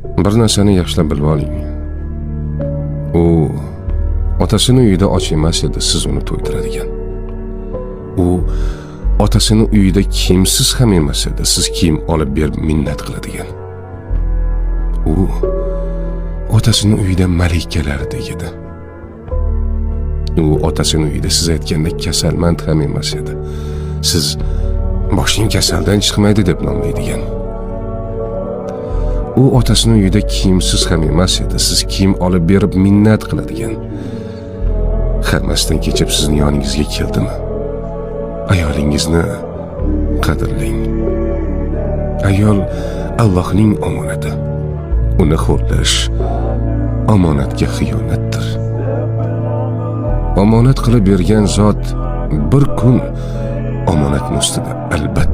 Bir narsani yaxshilab bilib oling. U otasini uyida och emas edi, siz uni to'ydiradigan. U otasini uyida kiyimsiz ham emas edi, siz kiyim olib berib minnat qiladigan. U otasini uyida malikalardek edi. U otasini uyida siz aytgandek kasalmand ham emas edi. Siz boshing kasaldan chiqmaydi deb nomlaydigan. U otasini uyida kiyimsiz ham emas edi, siz kiyim olib berib minnat qiladigan. Hammasidan kechib sizni yoningizga keldimi? Ayolingizni qadrlang. Ayol Allohning omonati. Uni xo'rlash omonatga xiyonatdir. Omonat qilib bergan zot bir kun omonatni ustida albatta